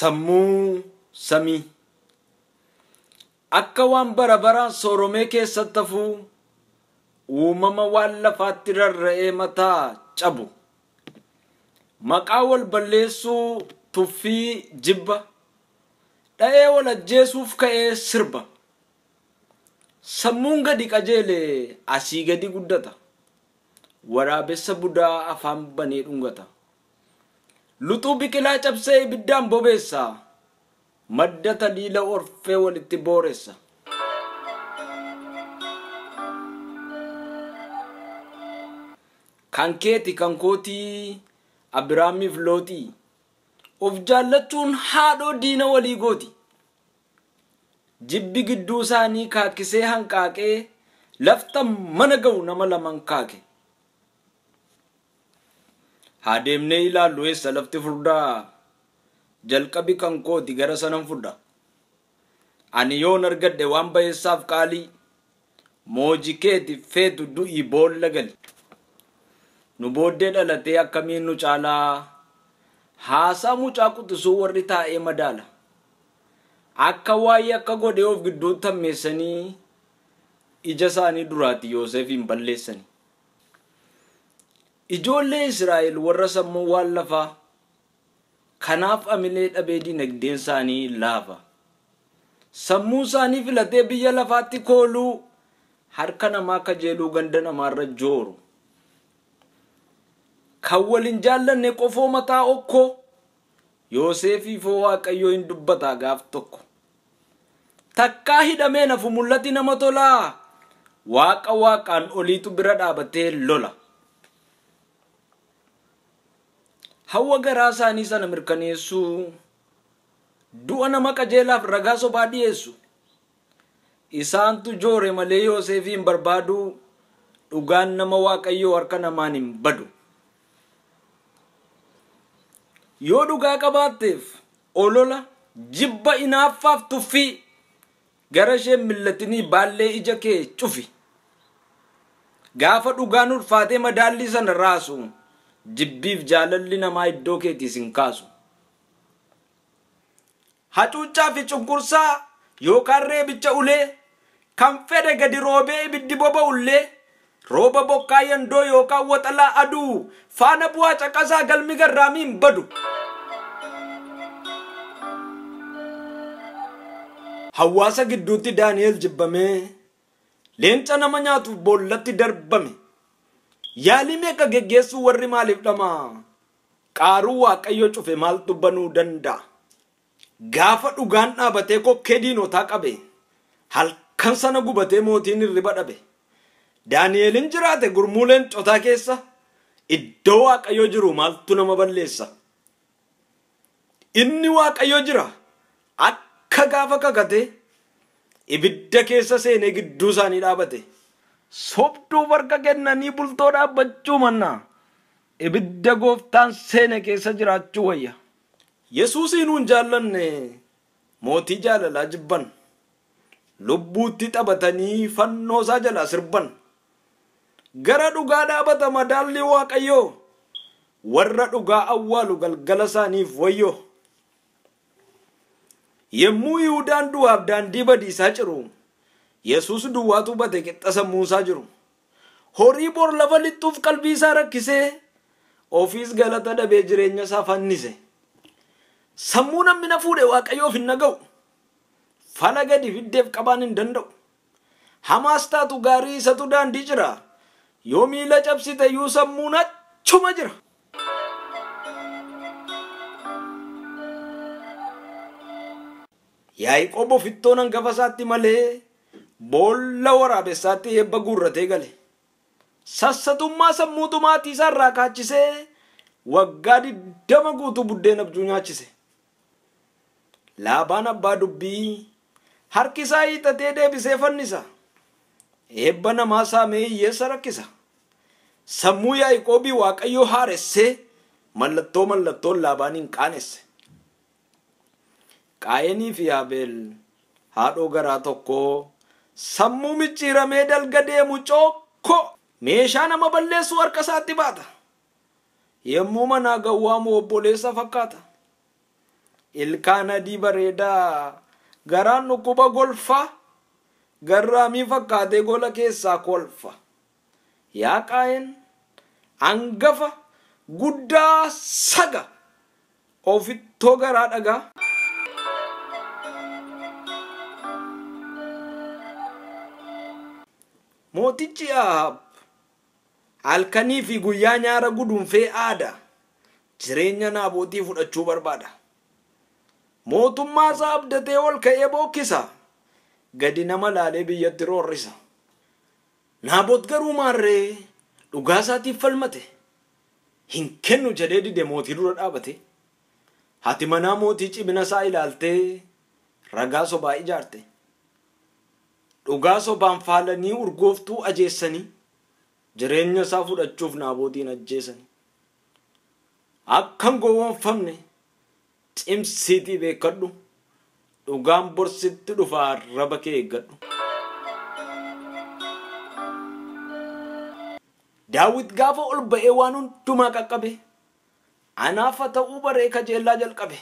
Sammuu samii akka waan bara baraan sooromee keessatti hafuu uumama waan lafaatti rarra'ee mataa cabu maqaa wal balleessuu tuffii jibba dha'ee wal ajjeesuuf ka'ee sirba sammuun gadi qajeele asii gadi guddata waraabessa budaa afaan banee dhungata luxuu biqilaa cabsee ibiddaan bobeessa madda taliila orfee walitti booressa. Kan keeti kan kootii Abiraamiif Looxii of jaallachuun haadhoo diina walii gooti. Jibbi gidduu isaanii kaakisee hanqaaqee lafta mana ga'u nama laman kaake. Haa deemnee ilaallu eessa lafti furdaa jalqabi kan kooti gara sanan fudha. Ani yoon argadhe waan bayeessaaf qaalii mooji keeti feetu du'ii boolla gali. Nu booddee dhalatee akkamiin nu caalaa haasaa mucaa quxisuu warri taa'ee madaala. Akka waa'ee akka godhee of gidduutti hammeessanii ija isaanii duraati Yoosefiin balleessani. Ijoollee Israa'el warra sammuu waan lafaa kanaaf amilee dhabee dinagdeen isaanii laafa. Sammuu isaanii filatee biyya lafaatti kooluu harka namaa kajeeluu ganda namaarra jooru. Kan waliin jaallanne qofoo mataa okkoo Yoosefiifoo Waaqayyoo hin dubbataa gaaf tokko. Takkaa hidhamee nafu mul'ati nama tolaa waaqa waaqaan oliitu bira dhaabatee lola. Hawwa garaa isaanii sana mirkaneessuu du'a nama qajeelaaf ragaa sobaa dhiyeessu. Isaantu joore malee Yoosefiin barbaadu dhugaan nama Waaqayyoo harka namaan hin badu. Yoo dhugaa qabaatteef olola jibba inaaffaaf tuffii gara isheen millatinii baallee ija kee cufi. Gaafa dhugaan ulfaatee madaallii sana raasu jibbiif jaalalli namaa iddoo keetii sin kaasu. Hacuuccaa fi cunqursaa yookaan reebicha ulee kan fedhe gadi roobee ibiddi boba'ullee rooba bokkaa yandoo yookaan waxalaa aduu faana bu'aa caqasaa galmi garraamii hin badu. Hawaasa gidduutti Daani'el jibbamee leenca nama nyaatuuf boollatti darbame. Yaalii meeqa geggeessuu warri maaliif dhamaa? Qaaruu Waaqayyo cufe maaltu banuu danda'a? Gaafa dhugaan dhaabatee kokkee diinotaa qabe halkan sana gubatee mootiin hirriba dhabe. Daani'elin jiraate gurmuu leencotaa keessa iddoo Waaqayyo jiru maaltu nama balleessa? Inni Waaqayyo jira akka gaafa kakate ibidda keessa seenee gidduu isaanii dhaabate. Sobduu harka kennanii bultoo dhaabbachuu mannaa ibidda gooftaan seene keessa jiraachuu wayya. Yesuusiin hin jaallanne mootii jaalalaa jibban lubbuutti taphatanii fannoo isaa jalaa sirban. Gara dhugaa dhaabata madaalli Waaqayyoo warra dhugaa awwaalu galgala isaaniif wayyoo. Yemmuu Yihuudaan du'aaf daandii badiisaa ciru Yesuus duwwaatu bate qixxa sammuu isaa jiru. Horii bor lafa lixxuuf qalbii isaa rakkisee ofiis galata dhabee jireenya isaa fannise. Sammuu namni na fuudhe Waaqayyoof hin naga'u. Fala gadi fiddeef qabaan hin danda'u. Hamaas taatu gaarii isatu daandii jira. Yoo miila cabsite iyyuu sammuun achuma jira. Yaaqoob ofittoon hangafa isaatti malee boolla waraabessaatti eebba guurratee gale. Sassatummaa sammuutu maatii isaa irraa kaachisee waggaa 20 guutuu buddeen abjuu nyaachise. Laabaan abbaa dubbii harki isaa hiixatee deebisee fannisa. Eebba namaa saamee hiyyeessa rakkisa. Sammuu Yaaqoobii Waaqayyoo haaressee mallattoo mallattoon Laabaaniin qaanesse. Qaayinii fi Abeel haadhoo garaa tokkoo sammuu micciiramee dalga deemu cookkoo meeshaa nama balleessu harka isaatti baata. Yemmuu manaa gawwaamu obboleessa fakkaata. Ilkaan adii bareedaa garaan dhukkuba golfa garraamii fakkaatee gola keessaa kolfa. Yaa Qaa'een hangafa guddaa saga ofittoo garaa dhagaa. Mootichi Ahaab halkanii fi guyyaa nyaara guduunfee aada jireenya Naabootii fudhachuu barbaada. Mootummaa isaa abdatee ol ka'ee bookkisa. Gadi nama laalee biyyatti roorrisa. Naaboot garuu maarree dhugaa isaatiif falmate. Hin kennu jedhee dide mootii dura dhaabate. Haati manaa mootii cimina isaa ilaaltee ragaa sobaa ijaarte. Dhugaa sobaan faalanii urgooftuu ajeessanii jireenya isaa fudhachuuf Naabootiin ajjeesanii. Akka hin gowwoomfamne cimsiitii beekadhu. Dhugaan borsitti dhufa arraba kee eeggadhu. Daawit gaafa ol ba'ee waan hundumaa qaqqabe anaafa ta'uu baree kajeellaa jalqabe.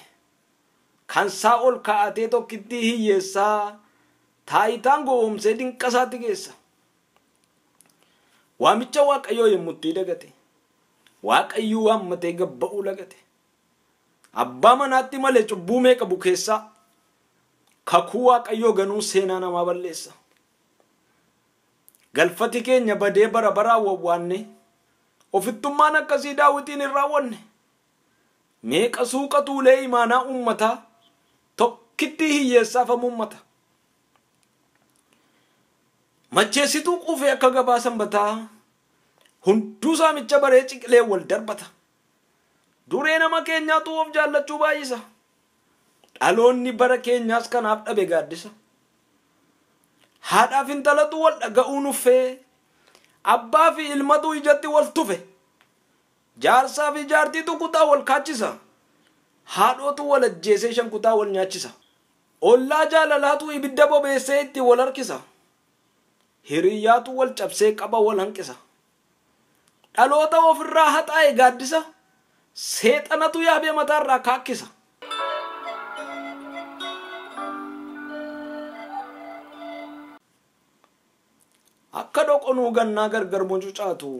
Kan isaa ol kaa'atee tokkittii hiyyeessaa taayitaan gowwoomsee dinqa isaatti geessa. Waamicha Waaqayyoo yommuu itti dagate Waaqayyuu waammatee gabba'uu lagate. Abbaa manaatti malee cubbuu meeqa bukeessaa kakuu Waaqayyoo ganuu seenaa namaa balleessa. Galfati keenya badee bara baraa wawwaanne ofittummaan akkasii Daawitiin hin raawwanne. Meeqa suuqa tuulee imaanaa uummataa tokkitti hiyyeessaaf uummata. Macheessituu quufee akka gabaa sanbataa hunduu saamicha baree ciqilee wal darbata. Duree nama keenyaatu of jaallachuu baay'isa. Dhaloonni bara keenyaas kanaaf dhabe gaaddisa. Haadhaaf intalatu wal dhaga'uu nuffee abbaa fi ilmatu ijatti wal tufe. Jaarsaa fi jaartiitu kutaa wal kaachisa. Haadhootu wal ajjeesee shan kutaa wal nyaachisa. Ollaa jaalalaatu ibidda bobeessee itti wal harkisa. Hiriyyaatu wal cabsee qaba wal hanqisa. Dhaloota ofirraa haxaa'e gaaddisa. Seexanatu yaabee mataarraa kaakkisa. Akka dhoqonuu gannaa gargar mucucaatu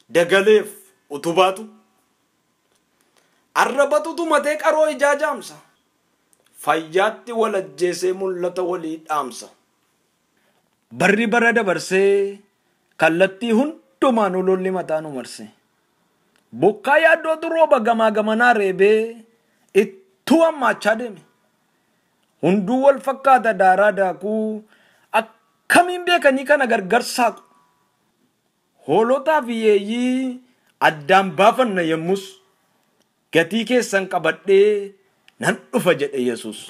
dagaleef utubaatu. Arrabatu tumatee qaroo ijaa jaamsa. Fayyaatti wal ajjeesee mul'ata walii dhaamsa. Barri bara dabarsee kallattii hundumaan lolli mataa nu marse. Bokkaa yaaddootu rooba gamaa gamanaa reebee ittuu hammaachaa deeme. Hunduu wal fakkaata daaraa daakuu akkamiin beekanii kana gargar saaqu. Hoolotaa fi yeeyyii addaan baafanna yommus gatii keessan qabadhee nan dhufa jedhe Yesuus.